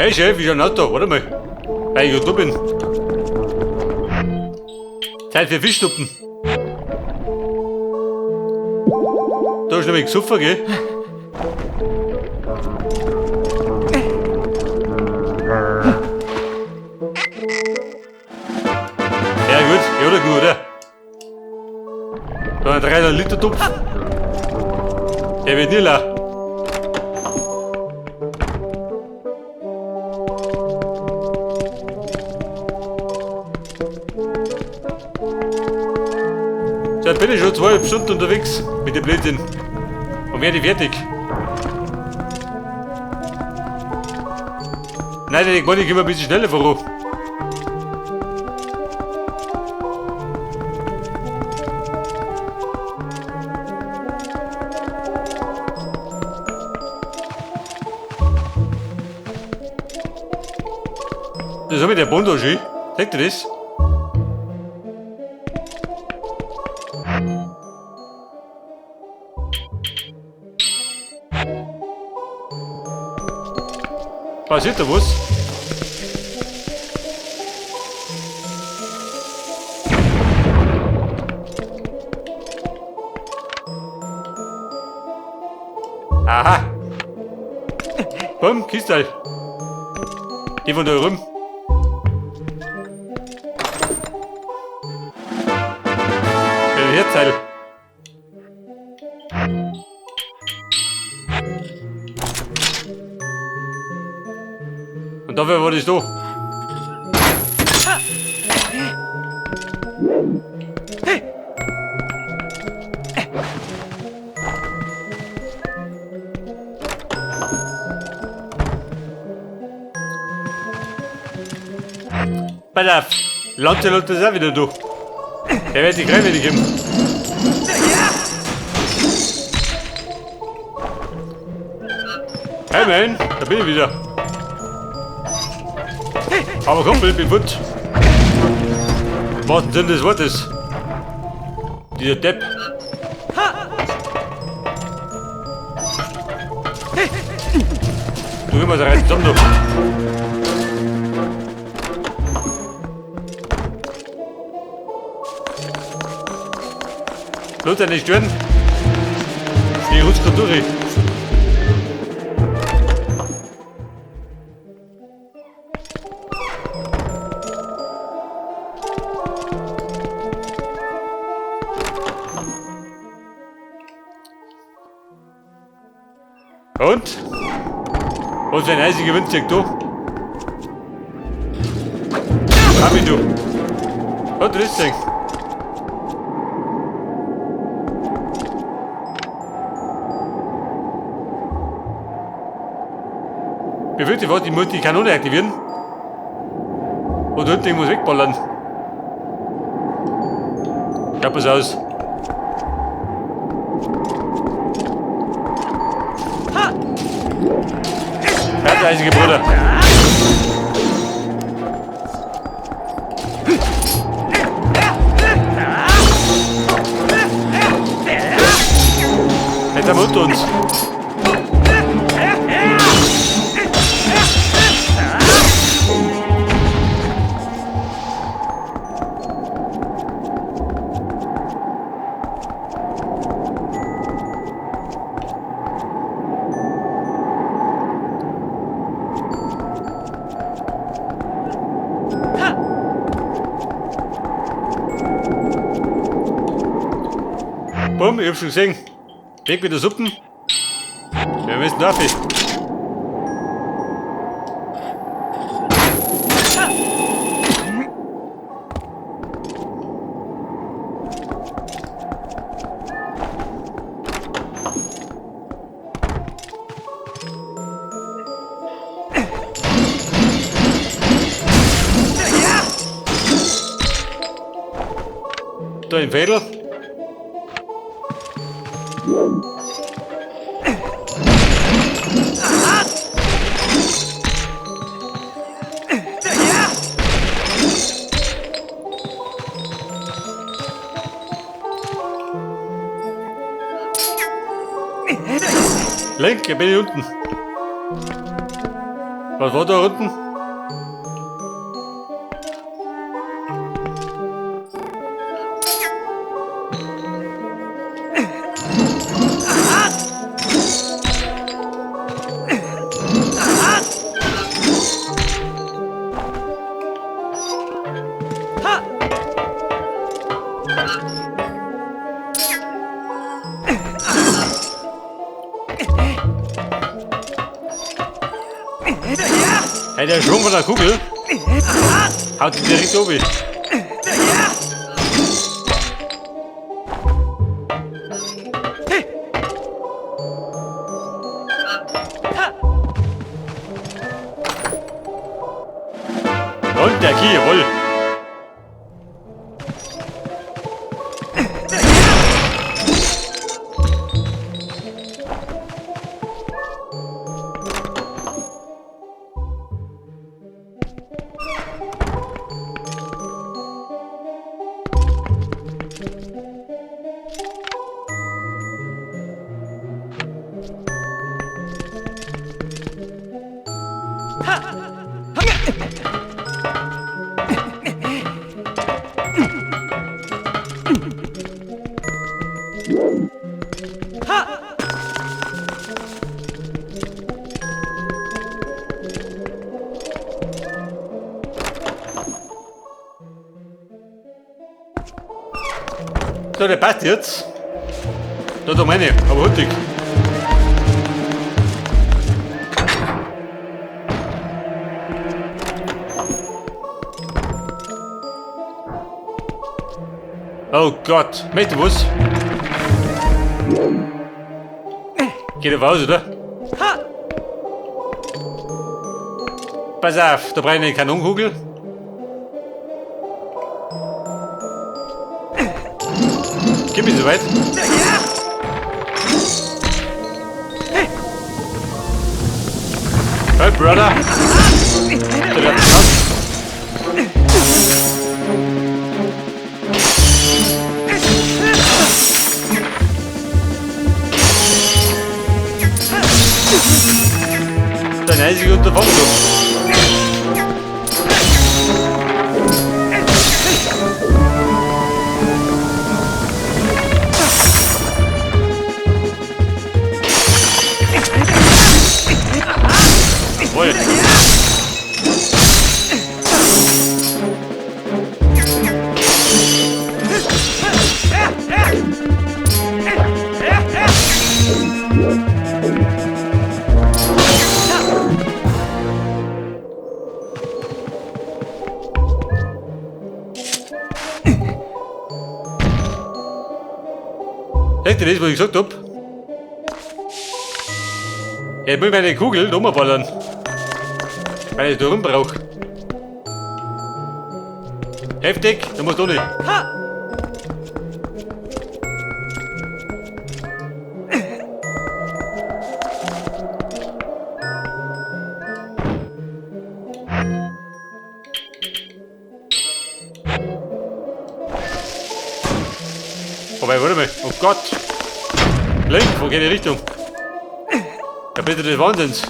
Hey Chef, ich hab ein Auto. Warte mal. Weil ich da bin. Zeit für Fischsuppen. Da ist nämlich gesoffen, gell? Ja gut, ja oder gut, oder? Da ein 300 Liter Topf. Der wird nie leer. So, jetzt bin ich schon 2,5 Stunden unterwegs mit dem Blödsinn. Und werde fertig. Nein, ich meine, ich komme ein bisschen schneller voran. Das ist mit der Bondage. Seht ihr das? Passiert da was? Aha! Bumm, Kistel! Die von da rum. Herzteil. Und dafür wurde ich da. Pass auf, Lancelot ist auch wieder da. Der wird sich gleich wieder geben. Hey man, da bin ich wieder. Aber komm, ich bin fort. Im wahrsten Sinne des Wortes. Dieser Depp. Du immer so rein zusammen, du. Lass dich nicht stören. Ich rutsch grad durch. Und? Was für ein eisiger Wind zieht da? Hab ich du. Und das Ding. Befürchte was, ich muss die Kanone aktivieren. Und unten irgendwas wegballern. Schaut pass aus. Ja, der eisige Bruder. Jetzt haben wir unter uns. Bumm, ich hab schon gesehen. Weg mit der Suppen. Wir müssen dafür. Da im Fädel. Link, ich bin hier unten. Was war da unten? Hey, der Schwung von der Kugel haut die direkt oben. Und der Key, jawohl. So, der passt jetzt. Da, da meine, aber hurtig. Oh Gott, möchte was? Geht auf aus, oder? Pass auf, da brauche ich eine Kanonenkugel. Gib mir soweit. Hey, Brother. Der wird krass. Dein einziges Unterfangen, du. Jawohl. Echt, das, was ich gesagt hab? Ja, ich will meine Kugel umballern. Weil ich da rum brauch. Heftig, da musst du nicht. Wobei, warte mal. Oh Gott. Link, wo geht die Richtung? Ja, bitte des Wahnsinns.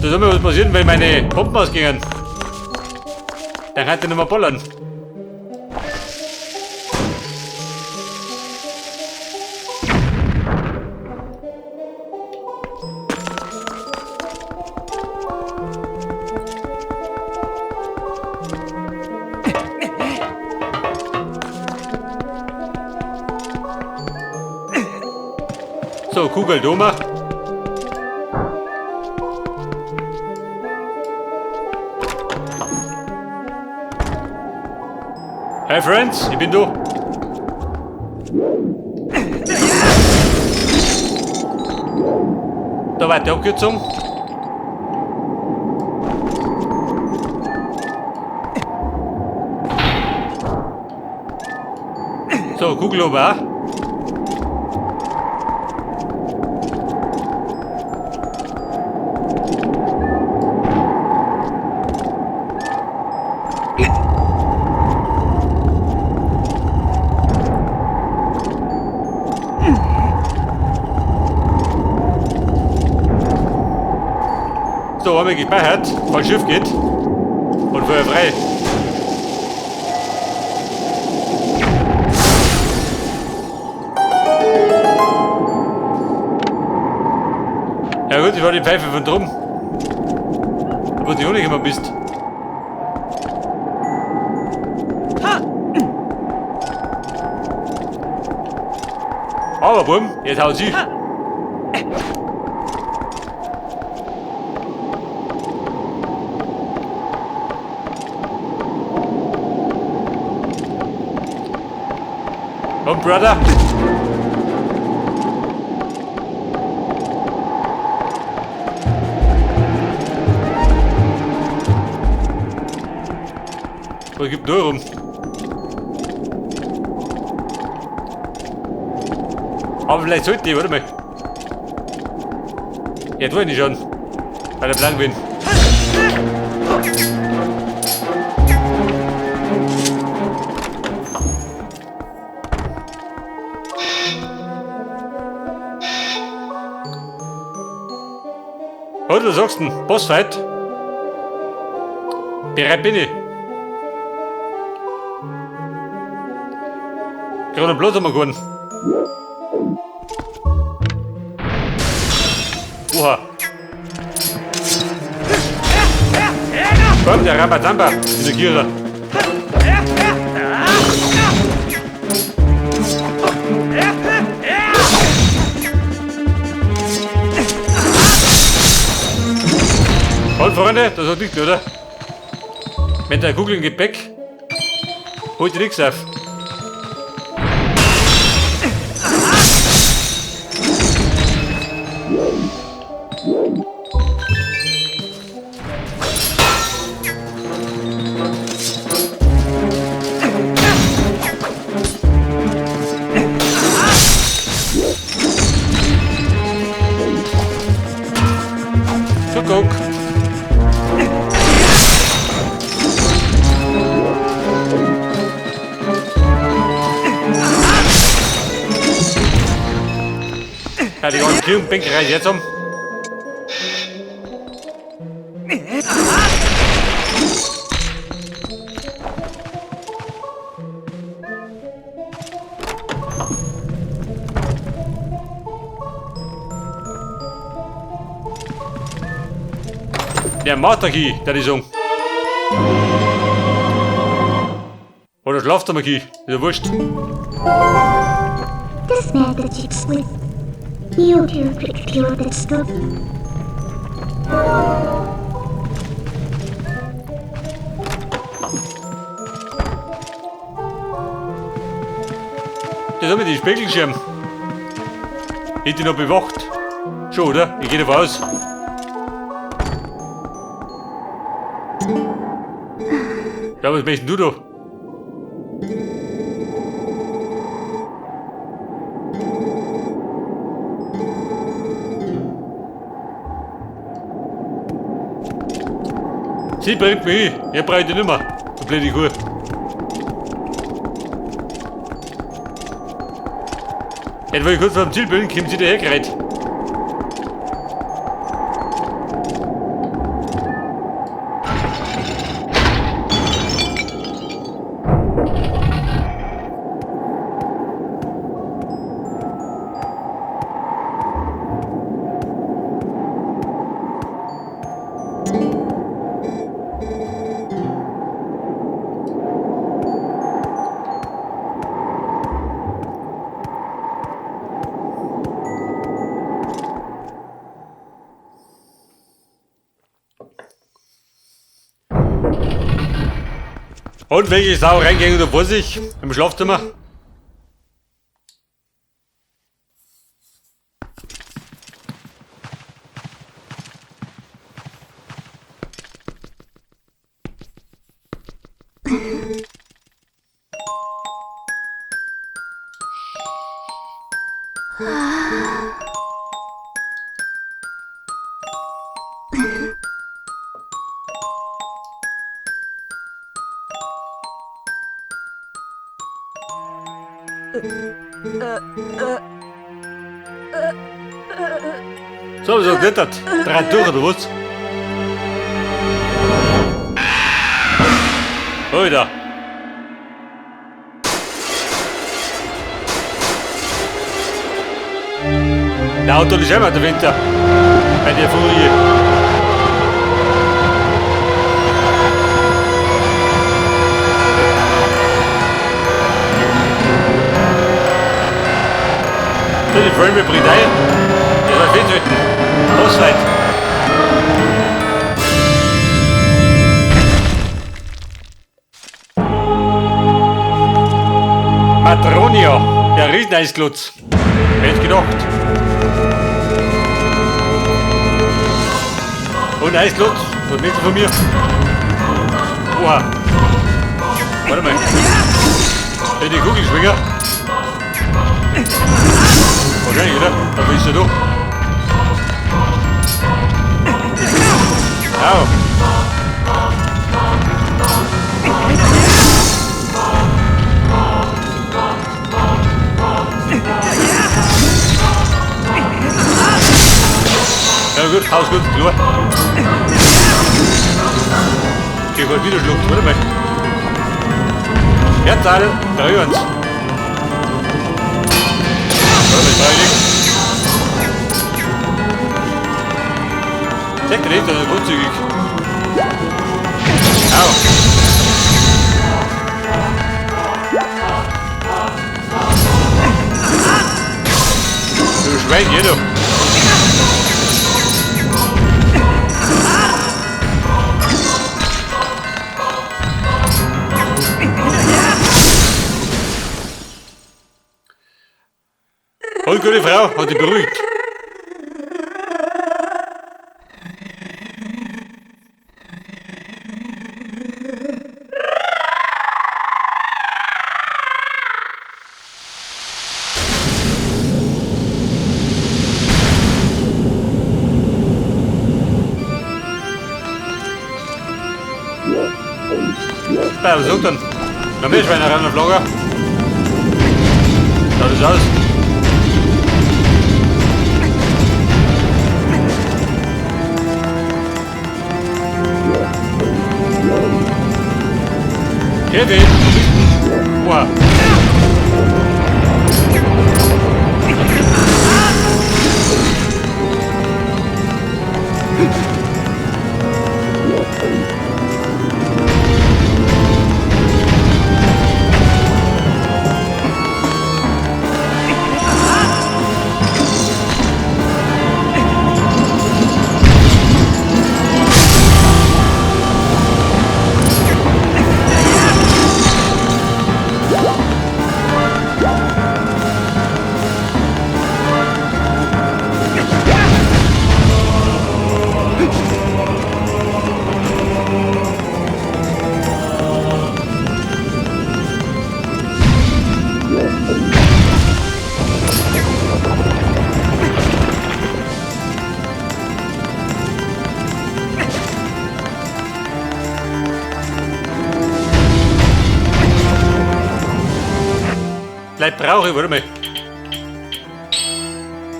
Da soll mir was passieren, wenn meine Pumpen ausgingen. Dann kann ich nicht mehr bollern. So, Kugel Doma. Hey Friends, ich bin da. Da war die Abkürzung. So, Kugel oben auch. So, einmal gespeichert, falls Schiff geht. Und vorher frei. Ja gut, ich war die Pfeife von drum. Wo du auch nicht immer bist. Aber bumm, jetzt haut sie. Komm, Brother. Oh, gibt nur rum. Aber vielleicht sollte ich, warte mal. Ja, tu ich schon. Weil ich blank bin. Und was sagst du denn? Bossfight? Bereit bin ich. Gerade bloß haben wir gewonnen. Oha. Komm, der Rambazamba in der Kira. Und Freunde, das hat nichts, oder? Mit der Kugel im Gepäck holt ihr nichts auf. Kuckuck. Ja, die ganzen Kirchenbänke reißen jetzt um. Der Materki, der die sagen. Oder Schlafzimmerki, ist ja wurscht. Das with Stop. Das haben wir die Spiegelschirm. Hätte ich noch bewacht. Schon, oder? Ich gehe davon aus. Ja, was möchtest du da? Sie bringt mich hin. Ich brauche die nicht mehr. Du blöde Kuh. Jetzt, wo ich kurz vor dem Ziel bin, kommt sie dahergerannt. Und welche Sau reingehen unter Vorsicht im Schlafzimmer? So, so klettert. Drei durch, oder was? Alter. Der Auto ist immer der Winter. Bei der Furie. Die Frame bringt ein. Das war viel selten. Los, Leute. Matronia, der Rieseneisklotz. Wer hätte gedacht? Und Eisklotz, was willst du von mir? Oha. Warte mal. Hey, die Kugelschwinger. Wahrscheinlich, oder? Da bist du. Au. Ja gut, Haus gut, klar. Okay, gut, wieder schluckt, warte mal. Herzal, 3 1. Warte mal, drei liegt. Zeig dir nicht, das ist großzügig. Au. Du Schwein, hier du. Voll gute Frau, hat dich beruhigt. Ja, was sagt dann? Noch mehr Schweinereien auf Lager. Schaut das aus? Kevin, wo bist du? Oha. Vielleicht brauche ich, warte mal.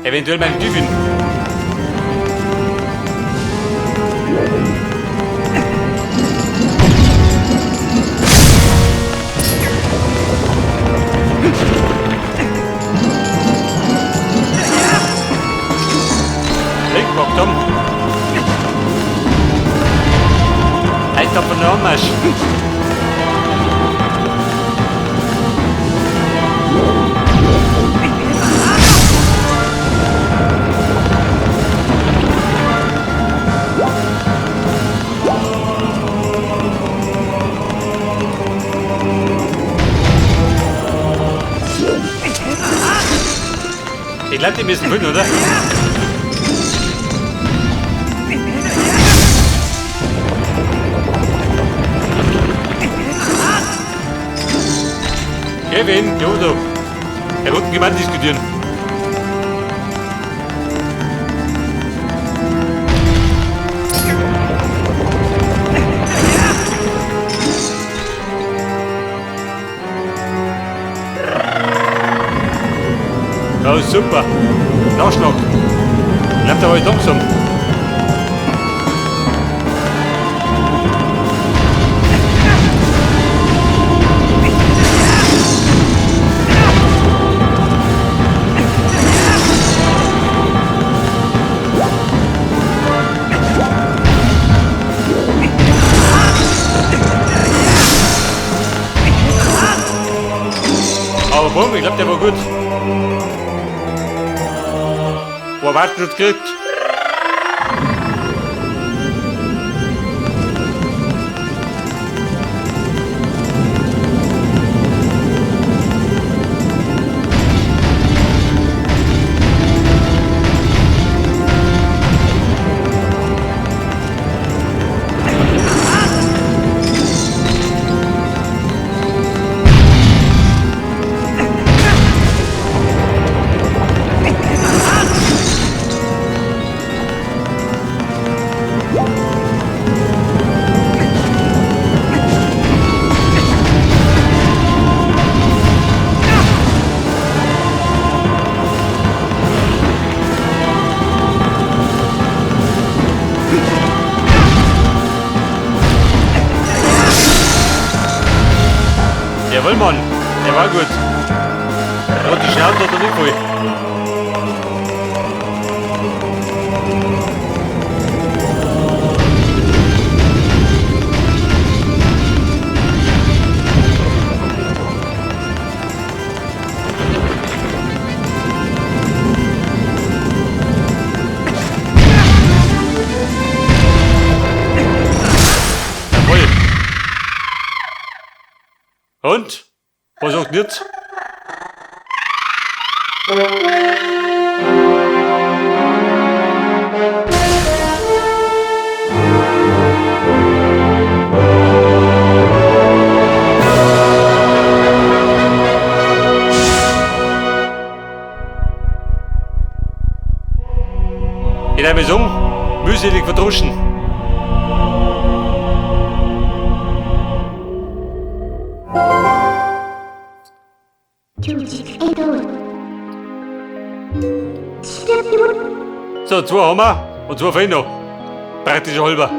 Eventuell meinen Typen. Leck, Tom. Alter, von der Anmarsch. Ich glaube, die müssen füllen, oder? Kevin, Jodo. Er wird Gemeinde diskutieren. Oh, super. Nachschlag. Ich glaube, da war ich langsam. Aber bumm, ich glaub, der war gut. Wo warten schon gekriegt? Jawohl, Mann. Der war gut. Aber die Schnauze hat er nicht voll. Jawohl. Und? Was sagt jetzt? In einem Song mühselig verdroschen. So, zwei haben wir und zwei fehlen noch. Praktisch halber.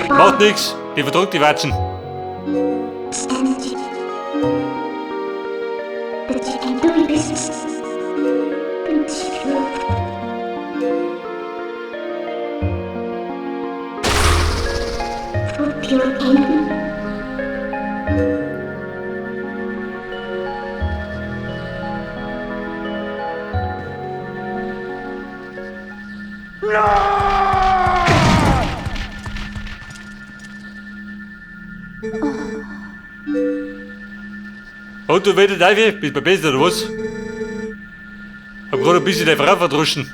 Macht nix, die verdrückt die Watschen. Und du wedet Ivy, bist du besser oder was? Hab gerade ein bisschen deine Frau verdroschen.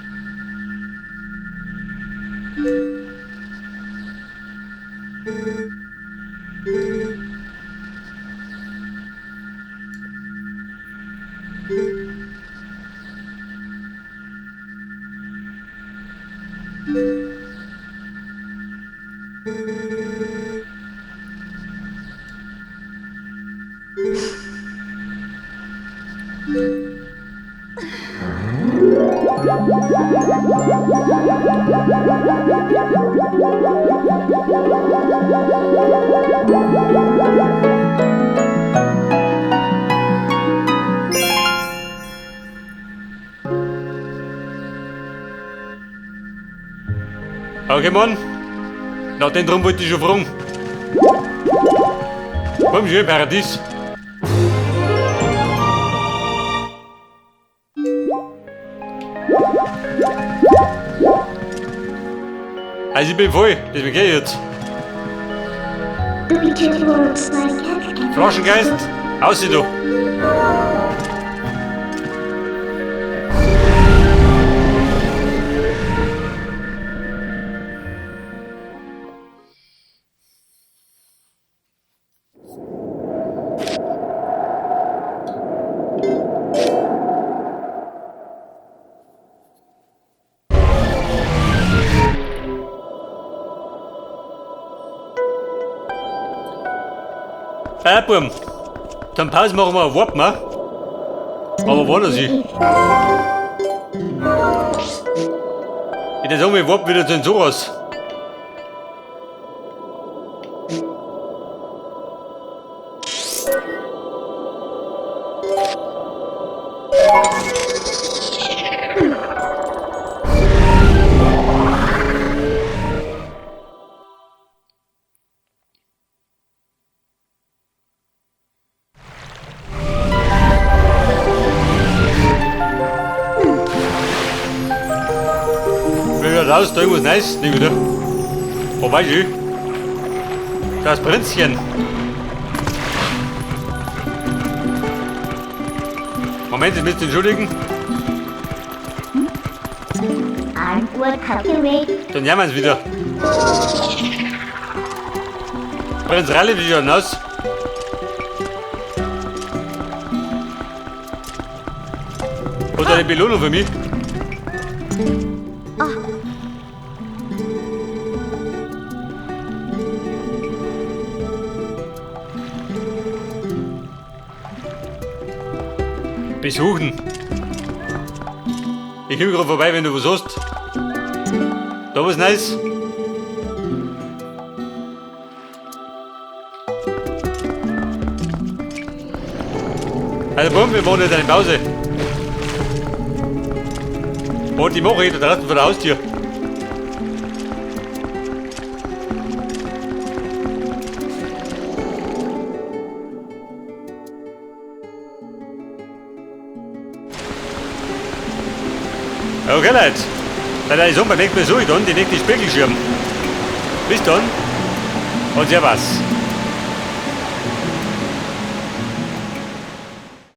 Okay, Mann. Na, den drum wollte ich schon fragen. Komm schön, Paradies. Also ich bin voll, deswegen geh ich jetzt. Flaschengeist, aussieht du. Buam. Zum Pause machen wir einen Warp, ne? Aber wo ist sie? Ich würde sagen, wir warpen wieder zu den Zoras. Wie raus, da irgendwas Neues? Nicht wieder. Wo weiß ich? Das Prinzchen. Moment, ich müsst entschuldigen. Dann jammern sie wieder. Prinz Ralle, wie schaut denn aus? Hast du eine Belohnung für mich? Besuchen. Ich komme gerade vorbei, wenn du was hast. Da was Neues. Also bumm, wir machen jetzt eine Pause. Und die mache ich da draußen vor der Haustür. Okay, Leute. Dann ist beim nächsten Mal so, dann die nächste Spiegelschirm. Bis dann und servus.